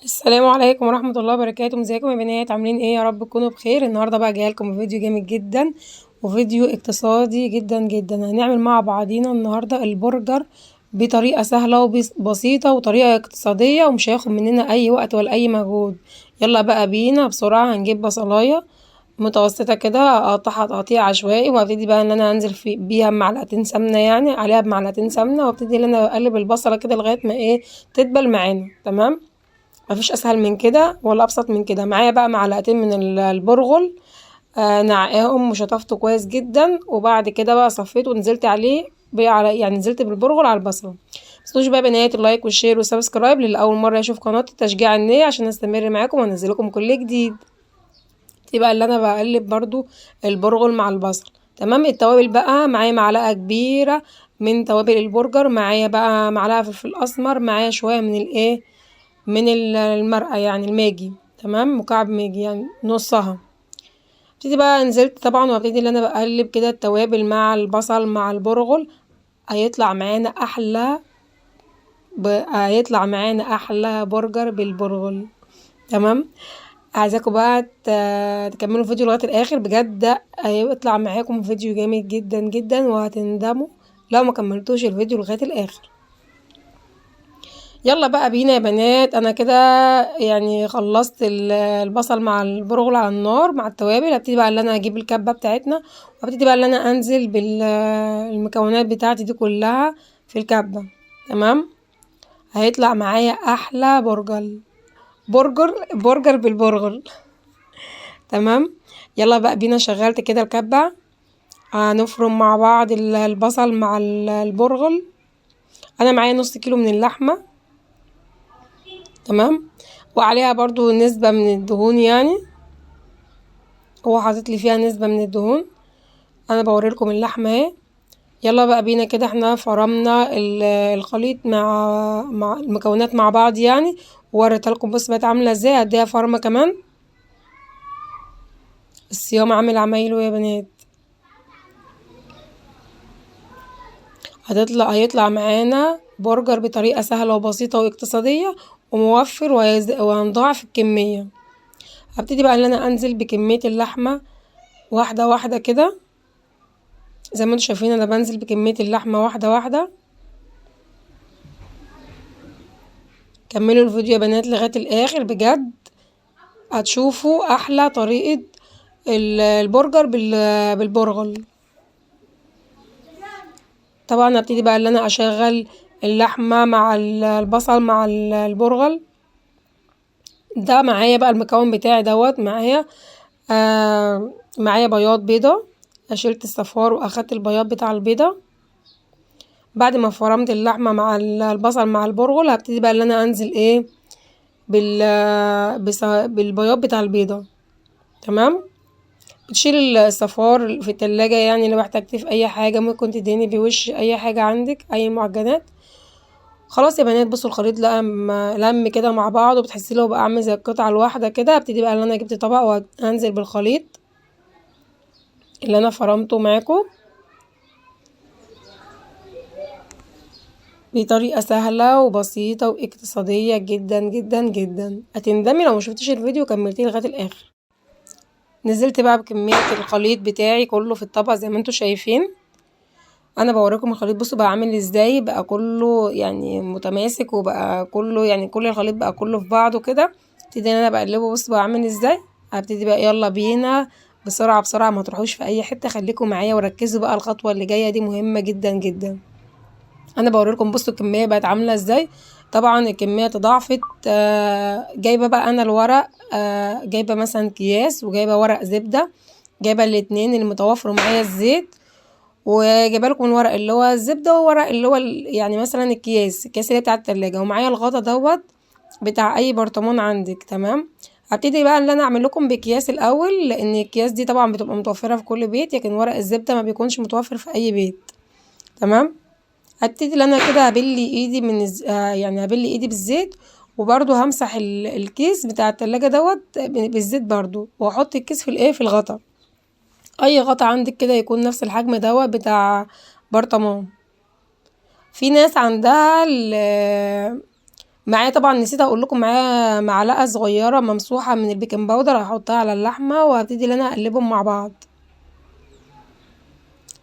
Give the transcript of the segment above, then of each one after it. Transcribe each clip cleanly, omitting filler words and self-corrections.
السلام عليكم ورحمة الله وبركاته. ازيكم يا بنات، عاملين ايه؟ يا رب تكونوا بخير. النهارده بقى جاية لكم فيديو جامد جدا وفيديو اقتصادي جدا جدا. هنعمل مع بعضينا النهارده البرجر بطريقة سهلة وبسيطة وطريقه اقتصادية ومش هياخد مننا اي وقت ولا اي مجهود. يلا بقى بينا بسرعة. هنجيب بصلايه متوسطه كده، اقطعها تقطيع عشوائي، وابتدي بقى ان انا انزل في بيها بمعلقتين سمنه، يعني عليها بمعلقتين سمنه، وابتدي ان انا اقلب البصله كده لغاية ما ايه تدبل معانا. تمام، مفيش اسهل من كده ولا ابسط من كده. معايا بقى معلقتين من البرغل، نعقاهم وشطفته كويس جدا، وبعد كده بقى صفيته ونزلت عليه يعني نزلت بالبرغل على البصله. متنسوش بقى بنات ال like وال share وال subscribe للي اول مرة يشوف قناتي، تشجيعا ليا عشان استمر معاكم وانزل لكم كل جديد. دي بقى اللي انا بقلب برضو البرغل مع البصل. تمام. التوابل بقى معايا معلقه كبيرة من توابل البرجر، معايا بقى معلقه فلفل اسمر، معايا شوية من الايه من المرقه يعني الماجي، تمام، مكعب ماجي يعني نصها. ابتدي بقى نزلت طبعا وابتدي ان انا بقلب كده التوابل مع البصل مع البرغل. هيطلع معانا احلى هيطلع معانا احلى برجر بالبرغل. تمام. عايزاكم بقى تكملوا الفيديو لغاية الاخر، بجد هيطلع معاكم فيديو جامد جدا جدا وهتندموا لو ما كملتوش الفيديو لغاية الاخر. يلا بقى بينا يا بنات. انا كده يعني خلصت البصل مع البرغل على النار مع التوابل. هبتدي بقى ان انا اجيب الكبه بتاعتنا، وابتدي بقى ان انا انزل بالمكونات بتاعتي دي كلها في الكبه. تمام. هيطلع معايا احلى برجر برجر بالبرغل. تمام. يلا بقى بينا. شغلت كده الكبه، هنفرم مع بعض البصل مع البرغل. انا معايا نص كيلو من اللحمة، تمام، وعليها برضو نسبة من الدهون، يعني هو حاطط لي فيها نسبة من الدهون. انا بوريلكم اللحمة اهي. يلا بقى بينا كده. احنا فرمنا الخليط مع المكونات مع بعض يعني، ووريتها لكم. بص بقت عاملة ازاي. هديها فرمة كمان. الصيام عامل عمايله يا بنات. هيطلع معانا برجر بطريقة سهلة وبسيطة واقتصادية وموفر، وهنضاعف الكمية. هبتدي بقى ان انا انزل بكمية اللحمة واحدة واحدة كده، زي ما انتم شايفين انا بنزل بكمية اللحمة واحدة واحدة. كملوا الفيديو يا بنات لغاية الاخر، بجد هتشوفوا احلى طريقة البرجر بالبرغل. طبعا هبتدي بقى ان انا اشغل اللحمة مع البصل مع البرغل ده. معايا بقى المكون بتاعي دوت، معايا معايا بياض بيضة، شلت الصفار واخدت البياض بتاع البيضة. بعد ما فرمت اللحمة مع البصل مع البرغل، هبتدي بقى ان انا انزل ايه بالبياض بتاع البيضة. تمام. بتشيل الصفار في التلاجة، يعني لو احتجتيه في اي حاجة ممكن تدهني بوش اي حاجة عندك، اي معجنات. خلاص يا بنات، بصوا الخليط لم كده مع بعض، وبتحسي له بقى عامل زي القطعة الواحدة كده. هبتدي بقى ان انا جبت طبق وهنزل بالخليط اللي انا فرمته معاكم بطريقة سهلة وبسيطة واقتصادية جدا جدا جدا. هتندمي لو ما شفتيش الفيديو وكملتيه لغاية الاخر. نزلت بقى بكمية الخليط بتاعي كله في الطبق زي ما انتم شايفين. انا بوريكم الخليط، بصوا بقى عامل ازاي، بقى كله يعني متماسك، وبقى كله يعني كل الخليط بقى كله في بعضه كده. ابتدي ان انا بقلبه، بصوا بقى عامل ازاي. هبتدي بقى يلا بينا بسرعة بسرعة، ما تروحوش في اي حتة، خليكم معايا وركزوا بقى، الخطوة اللي جاية دي مهمة جدا جدا. انا بوريلكم بصوا الكمية بقت عاملة ازاي. طبعا الكمية تضاعفت. جايبة بقى انا الورق، جايبة مثلا اكياس، وجايبة ورق زبدة، جايبة الاتنين اللي متوفروا معايا الزيت، وجايبه لكم الورق اللي هو الزبدة وورق اللي هو يعني مثلا الكياس اللي بتاع التلاجة، ومعايا الغطا دوت بتاع اي برطمان عندك. تمام. هبتدي بقى ان انا اعمل لكم باكياس الاول، لان الاكياس دي طبعا بتبقى متوفرة في كل بيت، لكن ورق الزبدة ما بيكونش متوفر في اي بيت. تمام. هبتدي ان انا كده هبل ايدي من يعني هبل ايدي بالزيت، وبرده همسح الكيس بتاع التلاجة دوت بالزيت برده، واحط الكيس في الايه في الغطا، اي غطا عندك كده يكون نفس الحجم دوت بتاع برطمان. في ناس عندها معايا طبعا نسيت اقول لكم، معايا معلقه صغيرة ممسوحة من ال baking powder هحطها على اللحمة، وهبتدي ان انا اقلبهم مع بعض.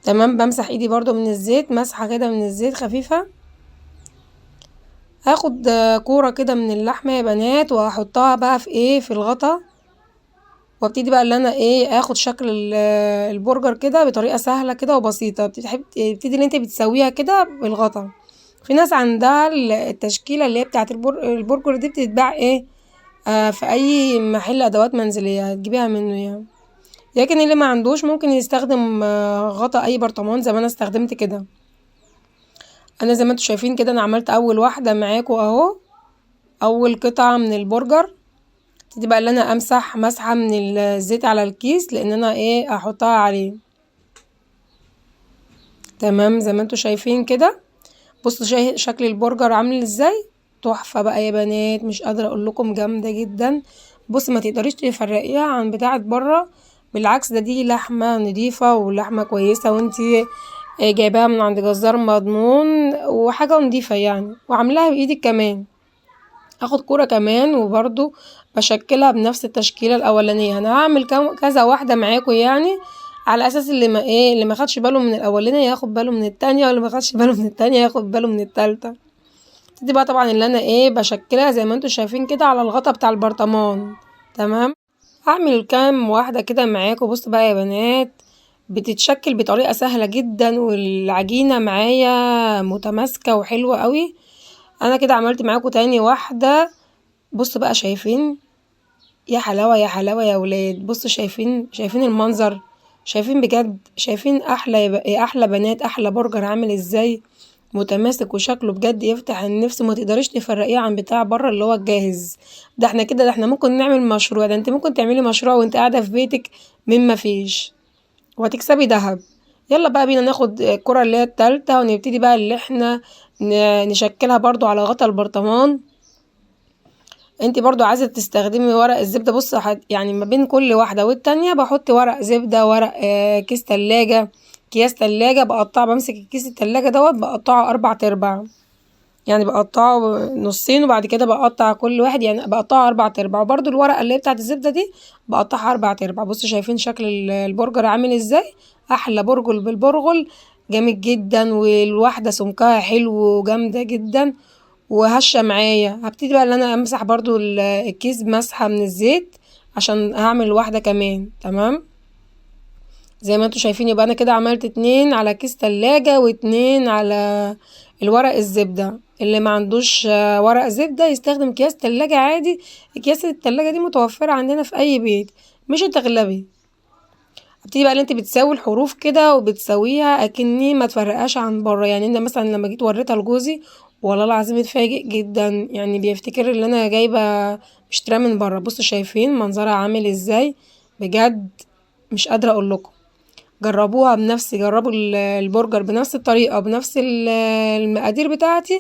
تمام. بمسح ايدي برضو من الزيت، مسحه كده من الزيت خفيفة. هاخد كورة كده من اللحمة يا بنات، وهحطها بقى في ايه، في الغطا، وابتدي بقى اللي انا ايه، اخد شكل البرجر كده بطريقة سهلة كده وبسيطة. بتبتدي اللي انت بتسويها كده بالغطا. في ناس عندها التشكيلة اللي هي بتاعه البرجر دي بتتباع ايه، في اي محل ادوات منزلية هتجيبيها منه يعني. لكن اللي ما عندوش ممكن يستخدم غطا اي برطمان زي ما انا استخدمت كده. انا زي ما انتم شايفين كده انا عملت اول واحدة معاكم اهو، اول قطعه من البرجر. ابتدي بقى اللي انا امسح مسحه من الزيت على الكيس، لان انا ايه احطها عليه. تمام. زي ما انتم شايفين كده. بصوا شكل البرجر عامل ازاي، تحفة بقى يا بنات، مش قادرة اقول لكم، جامدة جدا. بصي ما تقدريش تفرقيها عن بتاعه بره، بالعكس ده دي لحمه نضيفه ولحمه كويسة، وانتي جايباها من عند جزار مضمون وحاجه نضيفه يعني، وعاملاها بايدك كمان. هاخد كورة كمان وبرضو بشكلها بنفس التشكيلة الاولانية. انا هعمل كذا واحدة معاكم يعني، على اساس اللي ما ايه، اللي ما خدش باله من الاولانية ياخد باله من التانية، واللي ما خدش باله من التانية ياخد باله من التالتة. دي بقى طبعا اللي انا ايه بشكلها زي ما انتم شايفين كده على الغطا بتاع البرطمان. تمام. هعمل كام واحدة كده معاكم. بصوا بقى يا بنات، بتتشكل بطريقة سهلة جدا، والعجينه معايا متماسكة وحلوه قوي. انا كده عملت معاكم تاني واحدة. بصوا بقى شايفين، يا حلاوة يا حلاوة يا ولاد. بصوا شايفين، شايفين المنظر، شايفين بجد، شايفين احلى احلى بنات، احلى برجر عامل ازاي، متماسك وشكله بجد يفتح النفس، وما تقدريش تفرقيه عن بتاع بره اللي هو الجاهز ده. احنا كده، ده احنا ممكن نعمل مشروع، ده انت ممكن تعملي مشروع وانت قاعدة في بيتك من ما فيش، وهتكسبي دهب. يلا بقى بينا ناخد الكرة اللي هي التالتة، ونبتدي بقى اللي احنا نشكلها برضو على غطا البرطمان. انت برضو عايزة تستخدمي ورق الزبدة. بص يعني ما بين كل واحدة والتانية بحط ورق زبدة، ورق كيس تلاجة، اكياس تلاجة بقطعه، بمسك الكيس التلاجة دوت بقطعه 4 ارباع، يعني بقطعه نصين، وبعد كده بقطع كل واحد، يعني بقطعه 4 ارباع. وبرضو الورقة اللي هي بتاعت الزبدة دي بقطعها 4 ارباع. بصوا شايفين شكل البرجر عامل ازاي، احلى برجل بالبرغل، جامد جدا، والواحدة سمكها حلو وجامدة جدا وهشة معايا. هبتدي بقى ان انا امسح برضو الكيس مسحة من الزيت عشان هعمل واحدة كمان. تمام. زي ما انتوا شايفين يبقى انا كده عملت 2 على كيس تلاجة و2 على الورق الزبدة. اللي ما عندوش ورق زبدة يستخدم اكياس تلاجة عادي، اكياس التلاجة دي متوفرة عندنا في اي بيت، مش هتغلبي. ابتدي بقى ان انت بتساوي الحروف كده وبتساويها اكني ما تفرقهاش عن بره. يعني انا مثلا لما جيت وريتها لجوزي والله العظيم اتفاجئ جدا، يعني بيفتكر ان انا جايبه مشتريها من بره. بصوا شايفين منظرها عامل ازاي، بجد مش قادرة اقول لكم. جربوها بنفسي، جربوا البرجر بنفس الطريقة بنفس المقادير بتاعتي،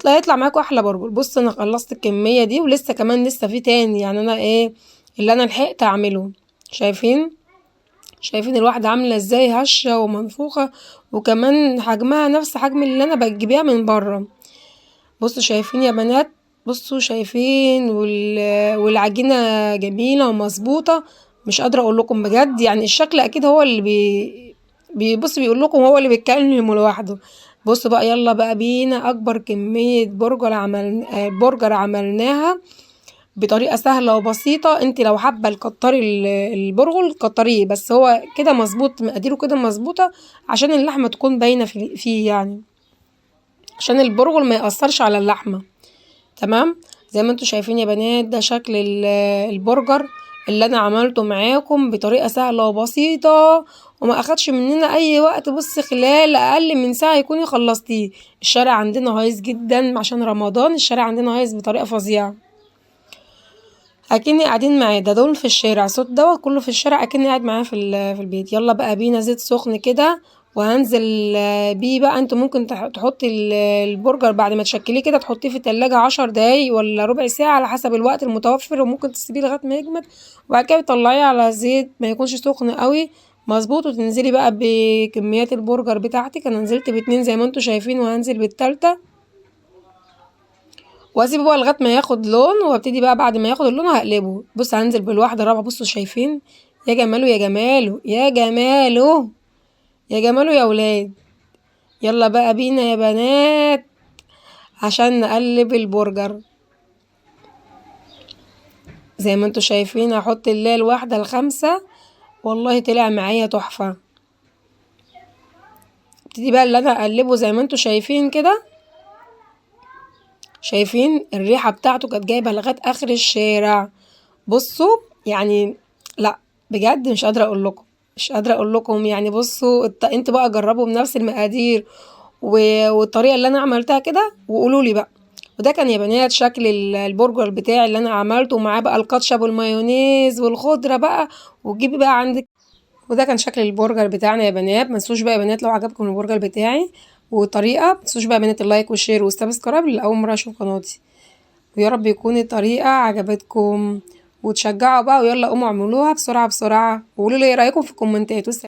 هيطلع معاكم احلى برجر. بصوا انا خلصت الكمية دي ولسه كمان لسه في تاني، يعني انا ايه اللي انا لحقت اعمله. شايفين الواحدة عامله ازاي، هشه ومنفوخه، وكمان حجمها نفس حجم اللي انا بجيبها من بره. بصوا شايفين يا بنات، بصوا شايفين، والعجينه جميلة ومظبوطه، مش قادرة اقول لكم بجد. يعني الشكل اكيد هو اللي بيبص بيقول لكم، هو اللي بيتكلم لوحده. بصوا بقى، يلا بقى بينا اكبر كمية برجر عملناها بطريقة سهلة وبسيطة. انت لو حابة تكتري البرغل كتريه، بس هو كده مظبوط، مقاديره كده مظبوطة عشان اللحمة تكون باينة فيه، يعني عشان البرغل ما يأثرش على اللحمة. تمام. زي ما انتوا شايفين يا بنات، ده شكل البرجر اللي انا عملته معاكم بطريقة سهلة وبسيطة وما اخدش مننا اي وقت. بص خلال اقل من ساعة يكوني خلصتيه. الشارع عندنا هايص جدا عشان رمضان، الشارع عندنا هايص بطريقة فظيعة، اكني قاعدين معاه. ده دول في الشارع، صوت دوت كله في الشارع، اكني قاعد معاه في البيت. يلا بقى بينا زيت سخن كده وهنزل بيه بقى. انتوا ممكن تحطي البرجر بعد ما تشكليه كده تحطيه في التلاجة 10 دقايق ولا ربع ساعة على حسب الوقت المتوفر، وممكن تسيبيه لغاية ما يجمد، وبعد كده تطلعيه على زيت ما يكونش سخن قوي مظبوط، وتنزلي بقى بكميات البرجر بتاعتك. انا نزلت ب2 زي ما انتوا شايفين، وهنزل بالتالتة. واسيبه بقى لغاية ما ياخد لون، وابتدي بقى بعد ما ياخد اللون هقلبه. بص هنزل بالواحده الرابعة. بصوا شايفين يا جماله يا جماله يا جماله يا جماله يا ولاد. يلا بقى بينا يا بنات عشان نقلب البرجر. زي ما انتوا شايفين هحط اللي الواحدة الخمسة، والله طلع معايا تحفة. ابتدي بقى اللي انا اقلبه زي ما انتوا شايفين كده. شايفين الريحة بتاعته كانت جايبة لغاية اخر الشارع. بصوا يعني لا بجد مش قادرة اقول لكم، مش قادرة اقول لكم يعني. بصوا انتوا بقى جربوا بنفس المقادير والطريقة اللي انا عملتها كده وقولوا لي بقى. وده كان يا بنات شكل البرجر بتاعي اللي انا عملته، ومعاه بقى الكاتشب والمايونيز والخضرة بقى، وتجيبي بقى عندك. وده كان شكل البرجر بتاعنا يا بنات. ما تنسوش بقى يا بنات لو عجبكم البرجر بتاعي والطريقة، ما تنسوش بقى يا بنات ال like وال share وال subscribe اللي اول مرة اشوف قناتي، ويا رب يكون الطريقة عجبتكم وتشجعوا بقى، ويلا قوموا اعملوها بسرعة بسرعة، وقولوا لي ايه رأيكم في الكومنتات.